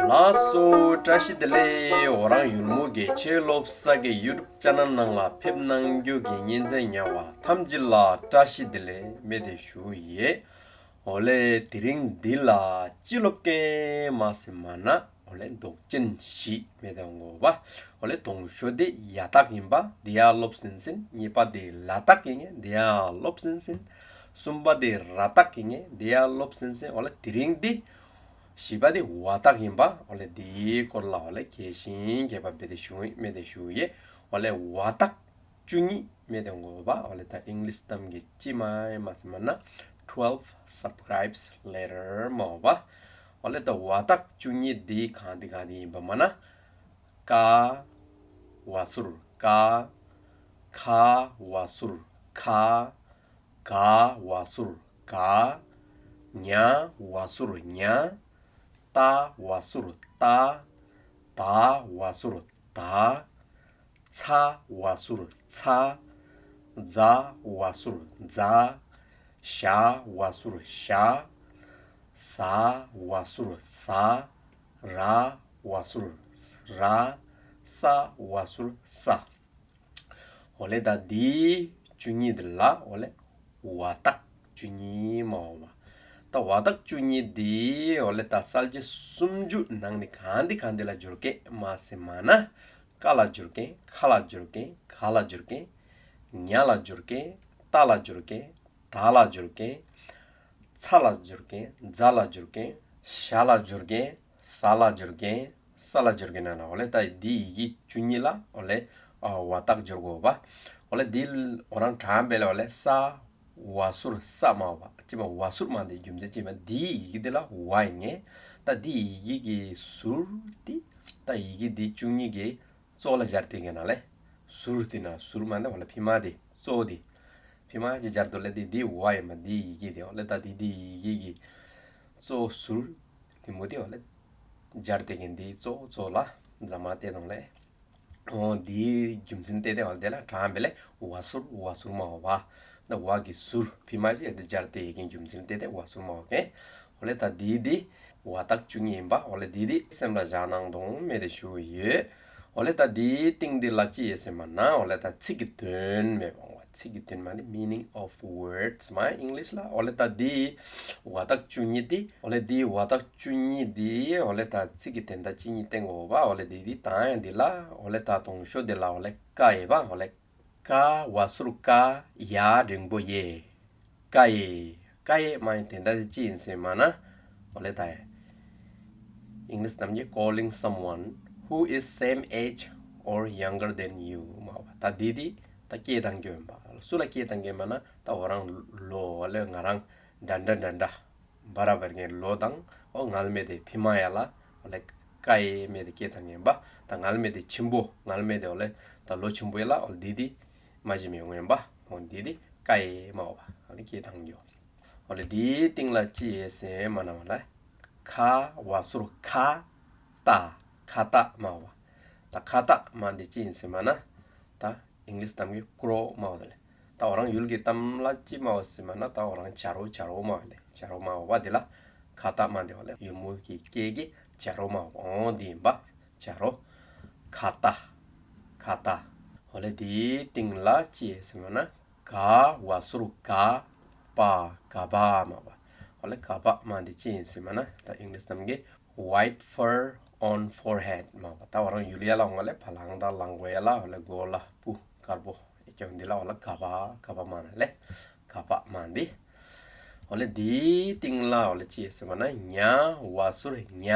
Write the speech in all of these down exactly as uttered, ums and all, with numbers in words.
ལགས་སོ། བཀྲ་ཤིས་བདེ་ལེགས། འོ་རང་ཡུལ་མོ་གི་ཆོས་ལོབས་ས་གི་ཡུ་ཊུབ་ཅེ་ནལ་ནང་ལ་ཕེབས་གནང་རྒྱུ་གི་ཉིན་མཚན་ཉེ་བ་ཐམས་ཅད་ལ་བཀྲ་ཤིས་བདེ་ལེགས་མེ་དེ་ཞུ་ཡི། འོ་ལེ་དེ་རིང་འདི་ལ་ཅི་ལོབས་ཀེན་མ་སེ་མ་ན། འོ་ལེ་མདོག་ཅན་བཞི་མེ་དེ་འོང་གོ་བ། འོ་ལེ་དང་ཤོས་དེ་ཡ་བཏགས་ཨིན་པ། དེ་ཡང་ལོབས་སིན་སིན། གཉིས་པ་དེ་ལ་བཏགས་ཨིན་ངེ། དེ་ཡང་ལོབས་སིན་སིན། གསུམ་པ་དེ་ར་བཏགས་ཨིན་ངེ། དེ་ཡང་ལོབས་སིན་སིན། འོ་ལེ་དེ་རིང་འདི་བཞི་པ་དེ་བ་བཏགས་ཨིན་པ། འོ་ལེ་དེའི་སྐོར་ལ་འོ་ལེ་རྒྱས་ཤིང་རྒྱས་པ་མེ་དེ་ཞུ་ཡི། མེ་དེ་ཞུ་ཡི། འོ་ལེ་བ་བཏགས་བཅུ་གཉིས་མེ་དེ་འོང་གོ་བ། འོ་ལེ་ད་ཨིང་ལིཤ་གཏམ་གྱི་ཅི་མ་ཡིན་མ་སེ་མ་ན། Twelve subscribes later མ་འོ་བ། འོ་ལེ་ད་བ་བཏགས་བཅུ་གཉིས་འདི་གང་འདི་གང་འདི་ཨིན་པ་མ་ན། ཀ་བ་ཟུར་ཀ། ཁ་བ་ཟུར་ཁ། ག་བ་ཟུར་ག། ཉ་བ་ཟུར་ཉ། ཏ་བ་ཟུར་ཏ། ད་བ་ཟུར་ད། ཚ་བ་ཟུར་ཚ། ཛ་བ་ཟུར་ཛ། ཞ་བ་ཟུར་ཞ། ཟ་བ་ཟུར་ཟ། ར་བ་ཟུར་ར། ས་བ་ཟུར་ས། འོ་ལེ་ད་འདི་བཅུ་གཉིས་འདི་ལ་འོ་ལེ་བ་བཏགས་བཅུ་གཉིས་མ་འོ་བ། ད་བ་བཏགས་བཅུ་གཉིས་འདི་འོ་ལེ་ད་གསལ་བྱེད་སུམ་ཅུ་ནང་ནེ་གང་འདི་གང་འདི་ལ་སྦྱོར་ཀེན་མ་སེ་མ་ན། ཀ་ལ་སྦྱོར་ཀེན། ཁ་ལ་སྦྱོར་ཀེན། ག་ལ་སྦྱོར་ཀེན། ཉ་ལ་སྦྱོར་ཀེན། ཏ་ལ་སྦྱོར་ཀེན། ད་ལ་སྦྱོར་ཀེན། ཚ་ལ་སྦྱོར་ཀེན། ཛ་ལ་སྦྱོར་ཀེན། ཞ་ལ་སྦྱོར་ཀེན། ཟ་ལ་སྦྱོར་ཀེན། ས་ལ་སྦྱོར་ཀེན་ན་ན། འོ་ལེ་ད་འདི་ཡི་གེ་བཅུ་གཉིས་ལ་འོ་ལེ་ཨ་བ་བཏགས་སྦྱོར་གོ་བ། འོ་ལེ་འདི་འོ་རང་དྲང་བེ་ལེ་འོ་ལེ་ས་བ་ཟུར་ས་མ་འོ་བ། ཅི་མ་བ་ཟུར་མ་འདི་རྒྱུ་མཚན་ཅི་མ་འདི་ཡི་གེ་འདི་ལ་བ་ཨིན་ངེ། ད་འདི་ཡི་གེ་གི་ཟུར་འདི་ད་ཡི་གེ་འདི་བཅུ་གཉིས་ཀྱི་གཙོ་ལ་སྦྱར་ཏེ་ཨིན་ན་ལེ། ཟུར་འདི་ན་ཟུར་མ་འདི་འོ་ལེ་ཕི་མ་འདི་གཙོ་འདི་ཕི་མ་ཅིག་སྦྱར་དོ་ལེ། འདི་འདི་བ་ཨིན་མ་འདི་ཡི་གེ་འདི་འོ་ལེ་ད་འདི་འདི་ཡི་གེ་གི་གཙོ་ཟུར་འདི་མོ་འདི་འོ་ལེ་སྦྱར་ཏེ་ཨིན། འདི་གཙོ་གཙོ་ལ་ཛ་མ་ཏེ་དང་ལེ། འོ་འདི་རྒྱུ་མཚན་ཏེ་ཏེ་འོ་ལེ་དེ་ལ་དྲང་བེ་ལེ་བ་ཟུར་བ་ཟུར་མ་འོ་བ། ད་བ་གི་ཟུར་ཕི་མ་ཅིག་འདི་སྦྱར་ཏེ་ཡི་གེ་རྒྱུ་མཚན་ཏེ་ཏེ་བ་ཟུར་མ་འོ་ཀེན། འོ་ལེ་ད་འདི་འདི་བ་བཏགས་བཅུ་གཉིས་ཨིན་པ། འོ་ལེ་འདི་འདི་སེམས་ལ་བཞག་གནང་དང་མེ་དེ་ཞུ་ཡོད། འོ་ལེ་ད་འདི་སྟེང་འདི་ལ་ཅི་ཡོད་སེ་མ་ན། འོ་ལེ་ད་ཚིག་གི་དོན་མེ་བ་འོ་བ། ཚིག་གི་དོན་མ་ནི་meaning of words མ་ཨིང་ལིཤ་ལ། འོ་ལེ་ད་འདི་བ་བཏགས་བཅུ་གཉིས་འདི་འོ་ལེ་འདི་བ་བཏགས་བཅུ་གཉིས་འདི་འོ་ལེ་ད་ཚིག་གི་དོན་དག་ཅི་ཉིད་སྟེང་འོ་བ། འོ་ལེ་འདི་འདི་ད་ཡང་འདི་ལ་འོ་ལེ་ད་དང་ཤོས་འདི་ལ་འོ་ལེ་ཀ་ཡོད་པ། འོ་ལེ་ཀ་བ་ཟུར་ཀ། ཡ་འགྲེང་བུ་ཡེ། ཀ་ཡེ། ཀ་ཡེ་མ་ཡི་དོན་དག་ཅི་ཨིན་སེ་མ་ན། འོ་ལེ་ད་ཡ་ཨིང་ལིཤ་གཏམ་གྱི་calling someone who is same age or younger than you མ་འོ་བ། ད་འདི་འདི་ད་སྐད་བཏང་རྒྱུ་ཨིན་པ། སུ་ལ་སྐད་བཏང་རྒྱུ་ཨིན་མ་ན། ད་འོ་རང་ལོ་འོ་ལེ་ང་རང་འདྲ་འདྲ་འདྲ་འདྲ་བ་ར་བར་གྱི་ལོ་དང་འོ་ངལ་མེ་དེ་ཕི་མ་ཡ་ལ་འོ་ལེ་ཀ་ཡེ་མེ་དེ་སྐད་བཏང་ཨིན་པ། ད་ངལ་མེ་དེ་ཆེན་པོ་ངལ་མེ་དེ་འོ་ལེ་ད་ལོ་ཆེན་པོ་ཡ་ལ་འོ་འདི་འདི་མ་ཞིམ་ཡོང་ཨིན་པ། འོ་འདི་འདི་ཀ་ཡེ་མ་འོ་བ། འོ་ལེ་སྐད་བཏང་རྒྱུ། འོ་ལེ་འདི་སྟེང་ལ་ཅི་ཡོད་སེ་མ་ན་མ་ལ། ཁ་བ་ཟུར་ཁ། ཏ། ཁ་ཏ་མ་འོ་བ། ད་ཁ་ཏ་མ་འདི་ཅི་ཨིན་སེ་མ་ན། ད་ཨིང་ལིཤ་གཏམ་གྱི་ཀྲོ་མ་འོ་དེ་ལེ། ད་འོ་རང་ཡུལ་གྱི་གཏམ་ལ་ཅི་མ་འོ་སེ་མ་ན། ད་འོ་རང་ཇ་རོ་ཇ་རོ་མ་འོ་ལེ། ཇ་རོ་མ་འོ་བ་འདི་ལ་ཁ་ཏ་མ་འདི་འོ་ལེ་ཡུལ་མོ་གི་སྐད་ཀྱི་ཇ་རོ་མ་འོ་བ། འོ་འདི་ཨིན་པ། ཇ་རོ། ཁ་ཏ། ཁ་ཏ། འོ་ལེ་འདི་སྟེང་ལ་ཅི་ཡོད་སེ་མ་ན། ག་བ་ཟུར་ག། པ། ག་པ་མ་འོ་བ། འོ་ལེ་ག་པ་མ་འདི་ཅི་ཨིན་སེ་མ་ན། ད་ཨིང་ལིཤ་གཏམ་གྱི་white fur on forehead མ་འོ་བ། ད་འོ་རང་ཡུལ་ཡ་ལ་འོང་ང་ལེ་བ་ལང་ད་ལང་གོ་ཡ་ལ་འོ་ལེ་མགོ་ལ་སྤུ་དཀར་པོ་ཨེ་ཀྱང་འདི་ལ་འོ་ལེ་ག་པ་ག་པ་མ་ན་ལེ། ག་པ་མ་འདི། འོ་ལེ་འདི་སྟེང་ལ་འོ་ལེ་ཅི་ཡོད་སེ་མ་ན། ཉ་བ་ཟུར་ཉ་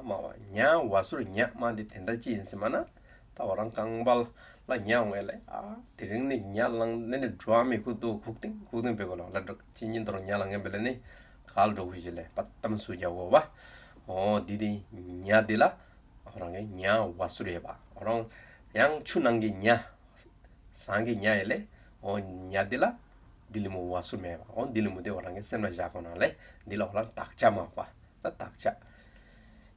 མ་འོ་བ། ཉ་བ་ཟུར་ཉ་མ་འདི་དོན་དག་ཅི་ཨིན་སེ་མ་ན། ད་འོ་རང་རྐང་པ་ལ་ཉ་འོང་ཡ་ལེ། ཨ་དེ་རིང་ནི་ཉ་ལངས་ནི་ནི་འགྲོ་བ་མི་ཁུག་ཏུ་ཁུག་ཏིང་ཁུག་ཏིང་བེ་གོ་ལ་འོ་ལེ་འགྲོ་ཅི་ཉིན་དོ་རུང་ཉ་ལངས་ངན་བེ་ལེ་ནི་ག་ལ་འགྲོ་ཁུག་ཞིག་ལེ་པ་ཏམ་སུ་རྒྱ་བོ་བ། འོ་འདི་འདི་ཉ་འདི་ལ་འོ་རང་གི་ཉ་བ་ཟུར་ཡོད་པ། འོ་རང་ཡང་ཆུ་ནང་གི་ཉ། ཟངས་ཀྱི་ཉ་ཡོད་ལེ། འོ་ཉ་འདི་ལ་འདི་ལི་མོ་བ་ཟུར་མེད་པ། འོ་འདི་ལི་མོ་འདི་འོ་རང་གི་སེམས་ལ་བཞག་གོ་ན་ལེ། འདི་ལ་འོ་རང་དག་ཆ་མ་འོ་བ། ད་དག་ཆ་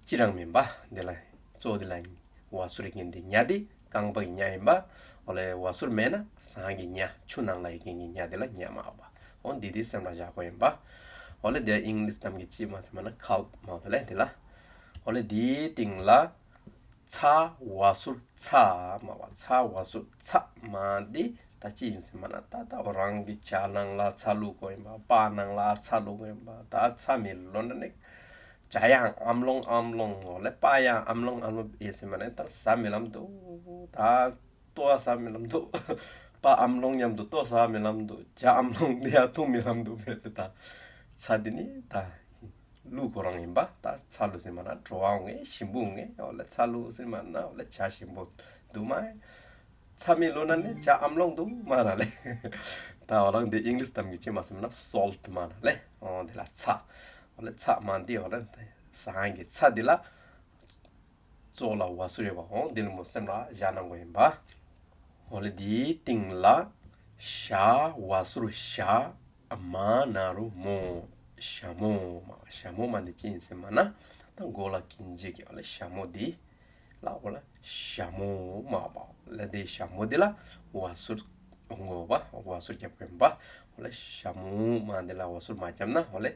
ཅི་རང་མིན་པ། འདི་ལ་གཙོ་འདི་ལ་བ་ཟུར་ཡོད་མཁན་འདི་ཉ་འདི་རྐང་པ་གི་ཉ་ཡིན་པ། འོ་ལེ་བ་ཟུར་མེད་ན་ཟངས་ཀྱི་ཉ་ཆུ་ནང་ལ་ཡོད་མཁན་གྱི་ཉ་འདི་ལ་ཉ་མ་འོ་བ། འོ་འདི་འདི་སེམས་ལ་བཞག་གོ་ཡིན་པ། འོ་ལེ་འདི་ཨིང་ལིཤ་གཏམ་གྱི་ཅི་མ་ཟེར་མ་ན་ཁལཔ་མ་འོ་དེ་ལེ་འདི་ལ། འོ་ལེ་དེའི་སྟེང་ལ་ཚ་ཝ་ཟུར་ཚ་མ་བ། ཚ་ཝ་ཟུར་ཚ་མ་འདི་ད་ཅི་ཡིན་ཟེར་མ་ན། ད་ད་འོ་རང་གི་ཇ་ནང་ལ་ཚ་བླུག་དགོས་ཡིན་པ། པ་ནང་ལ་ཚ་བླུག་དགོས་ཡིན་པ། ད་ཚ་མི་ལོན་ན་ནི་ཇ་ཡང་ཨམ་ལོང་ཨམ་ལོང་། འོ་ལེ་པ་ཡང་ཨམ་ལོང་ཨམ་ལོང་ཡིན་ཟེར་མ་ན་ད་ཟ་མི་ལམ་འདུག། ད་ལྟོ་ཟ་མི་ལམ་འདུག། པ་ཨམ་ལོང་མཉམ་དུ་ལྟོ་ཟ་མི་ལམ་འདུག། ཇ་ཨམ་ལོང་འདི་ཡང་འཐུང་མི་ལམ་འདུག་བས་ཏེ། ད་ཚ་འདི་ནི་ད་བླུག་ཁོ་རང་ཡིན་པ། ད་ཚ་བླུག་ཟེར་མ་ན་བྲོ་བ་འོང་ངེ་ཞིམ་པོ་འོང་ངེ། འོ་ལེ་ཚ་བླུག་ཟེར་མ་ན་འོ་ལེ་ཇ་ཞིམ་པོ་འདུག་མ། ཚ་མི་ལོན་ན་ནི་ཇ་ཨམ་ལོང་འདུག་མ་ན་ལེ། ད་འོ་རང་འདི་ཨིང་ལིཤ་གཏམ་གྱི་ཅི་མ་ཟེར་མ་ན་སོལ་ཊི་མ་ན་ལེ། འོ་འདི་ལ་ཚ། འོ་ལེ་ཚ་མ་འདི་འོ་ལེ་ཟངས་ཀྱི་ཚ་འདི་ལ་ཙོགས་ལ་ཝ་ཟུར་ཡོད་པ། འོ་འདི་ལ་མོ་སེམས་ལ་བཞག་གནང་དགོས་ཡིན་པ། འོ་ལེ་དེའི་སྟེང་ལ་ཞ་ཝ་ཟུར་ཞ་མ་ན་རུ་མོ། ཞ་མོ་མ། ཞ་མོ་མ་འདི་ཅི་ཡིན་ཟེར་མ་ན་ད་མགོ་ལ་གྱོན་ཅེས་ཀྱི་འོ་ལེ་ཞ་མོ་འདི་ལ་འོ་ལེ་ཞ་མོ་མ་བ། ལེ་དེ་ཞ་མོ་འདི་ལ་ཝ་ཟུར་འོང་དགོས་པ། ཝ་ཟུར་རྒྱབ་དགོས་ཡིན་པ། འོ་ལེ་ཞ་མོ་མ་འདི་ལ་ཝ་ཟུར་མ་རྒྱབ་ན་འོ་ལེ་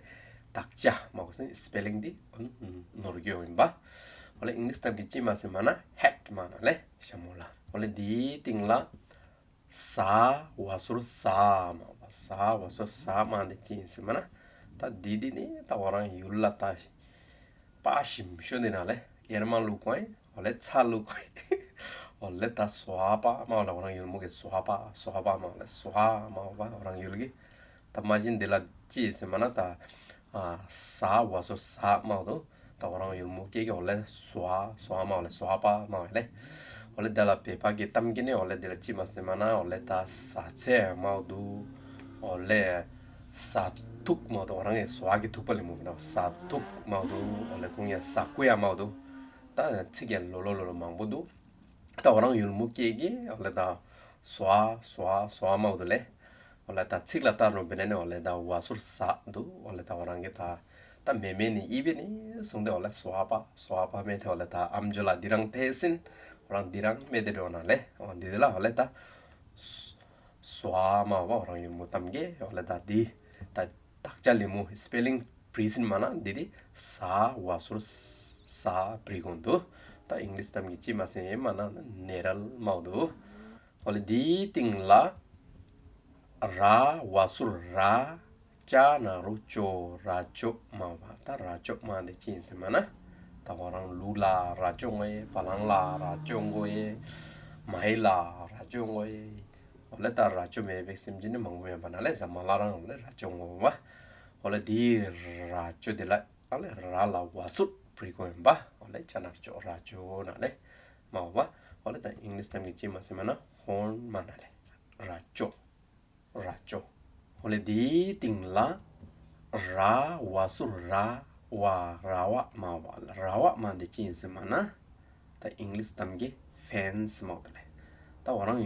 དག་ཆ་མ་གོ་སེ་སི་པེ་ལིང་འདི་ནོར་གྱི་ཡོད་ཡིན་པ། འོ་ལེ་ཨིང་ལིཤ་གཏམ་གྱི་ཅི་མ་ཟེར་མ་ན་ཧེཌ་མ་ན་ལེ་ཞ་མོ་ལ། འོ་ལེ་དེའི་སྟེང་ལ་ཟ་ཝ་ཟུར་ཟ་མ་བ། ཟ་ཝ་ཟུར་ཟ་མ་འདི་ཅི་ཡིན་ཟེར་མ་ན་ད་འདི་འདི་ནི་ད་འོ་རང་ཡུལ་ལ་ད་པ་ཞིམ་ཤོས་འདི་ན་ལེ་ཨེར་མ་བླུག་གོ་ཡིན། འོ་ལེ་ཚ་བླུག་གོ་ཡིན། འོ་ལེ་ད་ཟོ་བ་མ་འོ་ལེ་འོ་རང་ཡུལ་མོ་གི་ཟོ་བ་ཟོ་བ་མ་འོ་ལེ་ཟོ་བ་མ་འོ་བ་འོ་རང་ཡུལ་གི་ད་མ་གཞི་འདི་ལ་ཅི་ཡིན་ཟེར་མ་ན་ད་ཨ་ཟ་ཝ་ཟུར་ཟ་མ་འོ་དུ་ད་འོ་རང་ཡུལ་མོ་སྐད་གི་འོ་ལེ་ཟོ་བ་ཟོ་བ་མ་འོ་ལེ་ཟོ་བ་མ་འོ་ལེ། འོ་ལེ་དེ་ལ་བོད་པ་གི་གཏམ་གྱི་ནི་འོ་ལེ་འདི་ལ་ཅི་མ་ཟེར་མ་ན་འོ་ལེ་ད་ཟ་ཚེ་མ་འོ་དུ་འོ་ལེ་ཟ་ཐུག་མ་འོ་དུ་འོ་རང་གི་ཟོ་བ་གི་ཐུག་པ་ལེ་མོ་གི་ན་ཟ་ཐུག་མ་འོ་དུ་འོ་ལེ་ཁོང་ཡ་ཟ་ཁུ་ཡ་མ་འོ་དུ་ད་ཚིག་ཡ་ལོ་ལོ་ལོ་ལོ་མང་པོ་འདུག། ད་འོ་རང་ཡུལ་མོ་སྐད་གི་འོ་ལེ་ད་ཟོ་བ་ཟོ་བ་ཟོ་བ་མ་འོ་དུ་ལེ། འོ་ལེ་ད་ཚིག་ལ་ལྟ་རུ་བེ་ནེ་ནི་འོ་ལེ་ད་ཝ་ཟུར་ཟ་འདུག། འོ་ལེ་ད་འོ་རང་གི་ད་ད་མེ་མེ་ནི་ཨི་བེ་ནི་སུང་དེ་འོ་ལེ་ཟོ་བ་པ་ཟོ་བ་པ་མེ་དེ་འོ་ལེ་ད་ཨམ་ཇོ་ལ་འདི་རང་ཐེ་སིན་འོ་རང་འདི་རང་མེ་དེ་འགྲོ་ན་ལེ། འོ་འདི་དེ་ལ་འོ་ལེ་ད་ཟོ་བ་མ་འོ་བ་འོ་རང་ཡུལ་མོ་གཏམ་གི་འོ་ལེ་ད་འདི་ད་དག་ཆ་ལེ་མོ་སི་པེ་ལིང་བྲིས་སིན་མ་ན་འདི་འདི་ཟ་ཝ་ཟུར་ཟ་བྲིས་གོ་འདུག། ད་ཨིང་ལིཤ་གཏམ་གྱི་ཅི་མ་ཟེར་མ་ན་ནེ་རལ་མ་འོ་དུ། འོ་ལེ་འདིའི་སྟེང་ལ་ར་ཝ་ཟུར་ར་ཅ་ན་རུ་ཅོ། ར་ཅོ་མ་བ། ད་ར་ཅོ་མ་འདི་ཅི་ཡིན་ཟེར་མ་ན་ད་འོ་རང་ལུག་ལ་ར་ཅོ་འགོ་ཡེ། བ་ལང་ལ་ར་ཅོ་འགོ་ཡེ། མ་ཧེ་ལ་ར་ཅོ་འགོ་ཡེ། འོ་ལེ་ད་ར་ཅོ་མེ་བེག་སེམས་ཅི་ནི་མང་པོ་མེད་པ་ན་ལེ་ཟ་མ་ལ་རང་འོ་ལེ་ར་ཅོ་འགོ་བ། འོ་ལེ་འདི་ར་ཅོ་འདི་ལ་ཨ་ལེ་ར་ལ་ཝ་ཟུར་བྲིས་གོ་ཡིན་པ། འོ་ལེ་ཅ་ན་རུ་ཅོ་ར་ཅོ་ན་ལེ་མ་འོ་བ། འོ་ལེ་ད་ཨིང་ལིཤ་གཏམ་གྱི་ཅི་མ་ཟེར་མ་ན་ཧོན་མ་ན་ལེ་ར་ཅོ། ར་ཅོ། འོ་ལེ་འདིའི་སྟེང་ལ་ར་ཝ་ཟུར་ར་ཝ། ར་བ་མ་བ། ར་བ་མ་འདི་ཅི་ཡིན་ཟེར་མ་ན་ད་ཨིང་ལིཤ་གཏམ་གྱི་ཕེན་སི་མ་འོ་དུ་ལེ། ད་འོ་རང་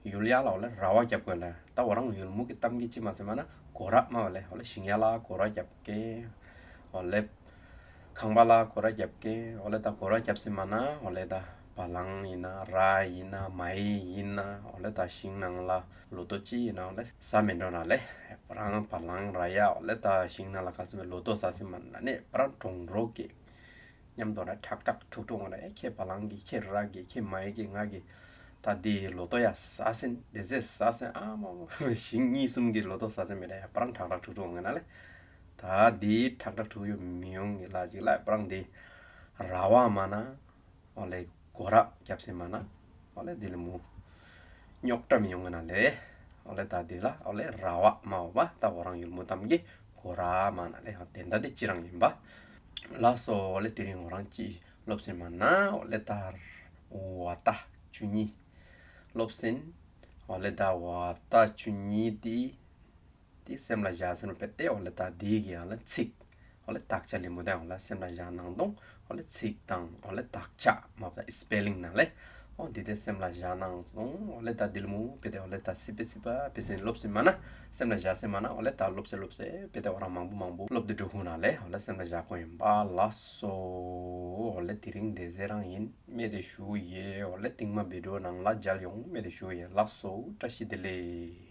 ཡུལ་ཡ་ལ་འོ་ལེ་ར་བ་རྒྱབ་གོ་ལེ། ད་འོ་རང་ཡུལ་མོ་གི་གཏམ་གྱི་ཅི་མ་ཟེར་མ་ན་གོ་ར་མ་འོ་ལེ། འོ་ལེ་ཞིང་ཡ་ལ་གོ་ར་རྒྱབ་ཀེ། འོ་ལེ་ཁང་པ་ལ་གོ་ར་རྒྱབ་ཀེ། འོ་ལེ་ད་གོ་ར་རྒྱབ་སེ་མ་ན་འོ་ལེ་ད་བ་ལང་ཡིན་ན་ར་ཡིན་ན་མ་ཧེ་ཡིན་ན་འོ་ལེ་ད་ཞིང་ནང་ལ་ལོ་ཏོ་ཅི་ཡིན་ན་འོ་ལེ་ཟ་མེད་འགྲོ་ན་ལེ། ཡ་པ་རང་བ་ལང་ར་ཡ་འོ་ལེ་ད་ཞིང་ནང་ལ་ག་ཚོད་མེད་ལོ་ཏོ་ཟ་སེ་མ་ན་ནི་པ་རང་གྲོང་རོག་གི་མཉམ་དུ་ན་ཁྲག་ཁྲག་ཁྲུག་ཁྲུག་འོང་ན་ཨེ་ཁྱེད་བ་ལང་གི་ཁྱེད་ར་གི་ཁྱེད་མ་ཧེ་གི་ང་གི་ད་འདི་ལོ་ཏོ་ཡ་ཟ་སེ་དེ་ཟེ་ཟ་སེ་ཨ་མ་མ་ཞིང་གཉིས་གསུམ་གི་ལོ་ཏོ་ཟ་སེ་མེད་ད་ཡ་པ་རང་ཁྲག་ཁྲག་ཁྲུག་ཁྲུག་འོང་ན་ལེ། ད་འདི་ཁྲག་ཁྲག་ཁྲུག་ཡོད་མི་ཡོང་གི་ལ་ཅིག་ལ་པ་རང་འདི་ར་བ་མ་ན་འོ་ལེ་གོ་ར་རྒྱབ་སེ་མ་ན་འོ་ལེ་འདི་ལ་མོ་རྙོག་དྲ་མི་ཡོང་གི་ན་ལེ། འོ་ལེ་ད་འདི་ལ་འོ་ལེ་ར་བ་མ་འོ་བ་ད་འོ་རང་ཡུལ་མོ་གཏམ་གྱི་གོ་ར་མ་ན་ལེ། ཧ་དེ་འདྲ་འདི་ཅི་རང་ཡིན་པ། ལགས་སོ། འོ་ལེ་དེ་རིང་འོ་རང་ཅི་སློབ་སེ་མ་ན་འོ་ལེ་ད་ཝ་ཏ་བཅུ་གཉིས་སློབ་སེ་ཨིན། འོ་ལེ་ད་ཝ་ཏ་བཅུ་གཉིས་འདི་འདི་སེམས་ལ་བཞག་སེ་ནོ་པེ་ཏེ་འོ་ལེ་ད་འདི་གི་ཡང་ལ་ཚིག་འོ་ལེ་དག་ཆ་ལེ་མོ་ད་འོ་ལེ་སེམས་ལ་བཞག་ནང་དོང་འོ་ལེ་ཚིག་དང་འོ་ལེ་དག་ཆ་མ་པ་ད་སི་པེ་ལིང་ན་ལེ། འོ་འདི་དེ་སེམས་ལ་བཞག་ནང་དོང་འོ་ལེ་ད་འདི་ལེ་མོ་པེ་ཏེ་འོ་ལེ་ད་སི་པེ་སི་པ་པེ་སེ་སློབ་སེ་མ་ན་སེམས་ལ་བཞག་སེ་མ་ན་འོ་ལེ་ད་སློབ་སེ་སློབ་སེ་པེ་ཏེ་འོ་རང་མང་པོ་མང་པོ་སློབ་སྟེ་འགྲོ་ཧུ་ན་ལེ། འོ་ལེ་སེམས་ལ་བཞག་གོ་ཡིན་པ། ལགས་སོ། འོ་ལེ་དེ་རིང་དེ་ཟེ་རང་ཡིན། མེ་དེ་ཞུ་ཡེ། འོ་ལེ་ཏིང་མ་བི་ཌི་ཡོ་ནང་ལ་མཇལ་ཡོང་། མེ་དེ་ཞུ་ཡེ། ལགས་སོ། བཀྲ་ཤིས་བདེ་ལེགས།